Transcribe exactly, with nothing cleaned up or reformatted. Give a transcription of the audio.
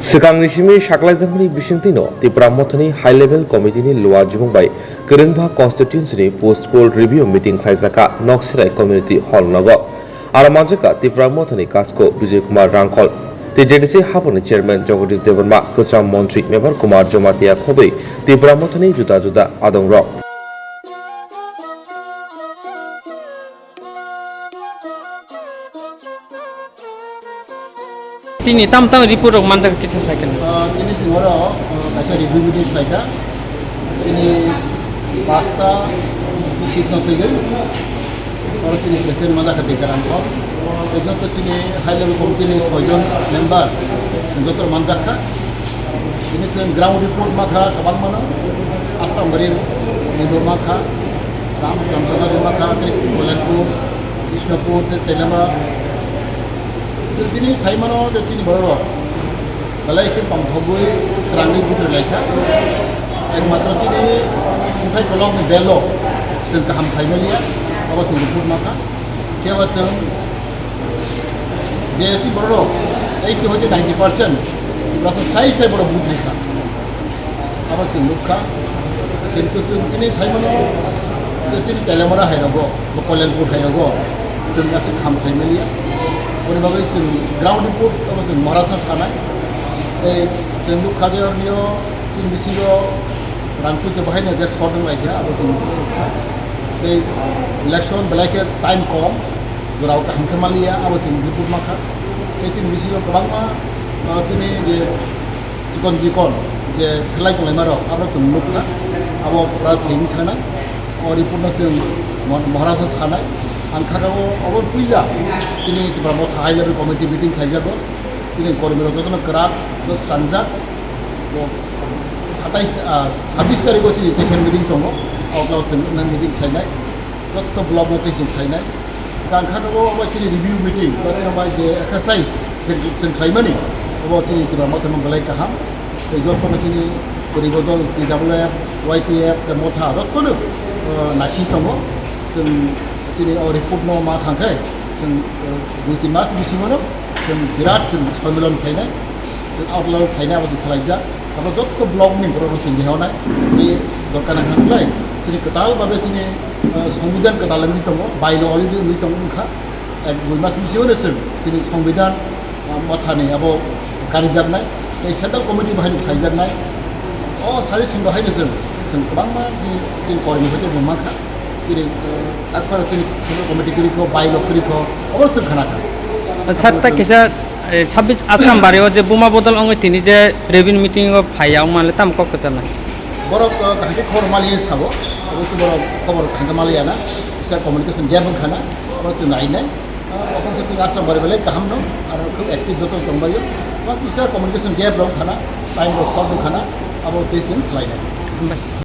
Swkangni simi saklaijakmani bisingtwino Tipra Mothani High Level Committee ni Luajibung bai kwrwngba constituency ni post poll review meeting khlaijaka Nokserai Community Hall nogo. Aro manjaka Tipra Mothani Kasko Bijay Kumar Rangkhol, tei J D C hapani chairman Jagadish Debbarma, kwcham montri Mebar Kumar Jamatia khobwi Tipra Mothani juda juda adongrok. Tini tam tam report rok manjak kisa sai khe. Ah, tini chwng oro, ah, kaisa review meeting khlai kha. Tini pasta seat no twi gwi. Oro chini president manjak kha Bikaram Kok. Tei joto chini high level committee ni soi jon member joto manjak kha. Tini chwng ground report ma kha kwbangma no. Asrambari ni bo ma kha. Ram, Ramchandra ni ma kha, tei Koilanpur, Krishnapur, tei Telamra. Chwng tini sai mano je chini borok rok belai khe tongthogwi srangwi bwtwi lai kha. Ekmatro chini bwthai kolokni belo chwng kaham khai maliya, abo chwng report ma kha. Kebo chwng je chini borok rok eighty hoite ninety percent Tiprasa sai sai borok vote rikha. Abo chwng nukha. Kintu chwng tini sai mano je chini Telamra hai rogo, bo Koilanpur hai rogo chwng aswk kham khai maliya. Aboni bagwi chwng ground report abo chwng Maharashtra sanai. Tei chwng nukha je ornio chini bisingo rang puisa bahaino gas short wng lai kha, abo chwng nukha. Tei election belai khe time kom, jorao kaham khe maliya, abo chwng report ma kha. Tei chini bisingo kwbangma, ah, tini je chikon chikon je phelai tonglaima rok abo chwng nukha, abo pura thwing thangnai. O report no chwng Mo-, Maharashtra sanai. Ang kha o abo puila chini Tipra Motha high level committee meeting khlaijago. Chini kormi rok jotono kwrak, srangjak. O satais, ah, sabis tarikh o chini teisen meeting tongo. Oklao chwng meeting khlainai. Jotto block no tei chwng khlainai. Tang kha o abo chini review meeting, ba chini bai je exercise je chwng khlaimani, abo chini Tipra Motha no belai kaham. Tei jotto no chini Kormi dol, T W F, Y T F, tei Motha jotto no, ah, naising tongo. Chwng chini o report no ma thang khe, chwng, ah, dui tin mas bisingo no chwng birat chwng sonmilan khlainai. Outlaw khaina abo chwng salaijak. Abo jotto block ni borok rok chwng leha nai. Tei dorkar nang kha khlai chini kwtal babe chini, ah, songbidhan kwtal wngwi tongo, bylaw already wngwi tongo wngkha. Ek dui mas bisi no chwng chini songbidhan, ah, Motha ni abo karijaknai. Tei central committee bahai ni khaijaknai. O suggestion bahai no chwng, chwng kwbangma chini, chini kormi hoite chwng mankha. Chini, eh, takphano chini central committee kwrwi kho, bylaw kwrwi kho, abo chwng khana kha. Sir, ta kisa, eh, sabis Asrambari o je buma bodol wngwi tini je review meeting o phai ya wngmale tamo kok kwcharnai? Borok, eh, kaham khe khobor maliya sabo, abo se borok khobor kaham khe maliya na, kisa communication gap wngkha na, abo chwng nai nai. Ah, abo khe chwng Asrambari belai kaham no, aro khub active joto tongbaio. Ba kisa communication gap rok wngkha na, time rok short wngkha na, abo tei chwng swlai nai. Hambai.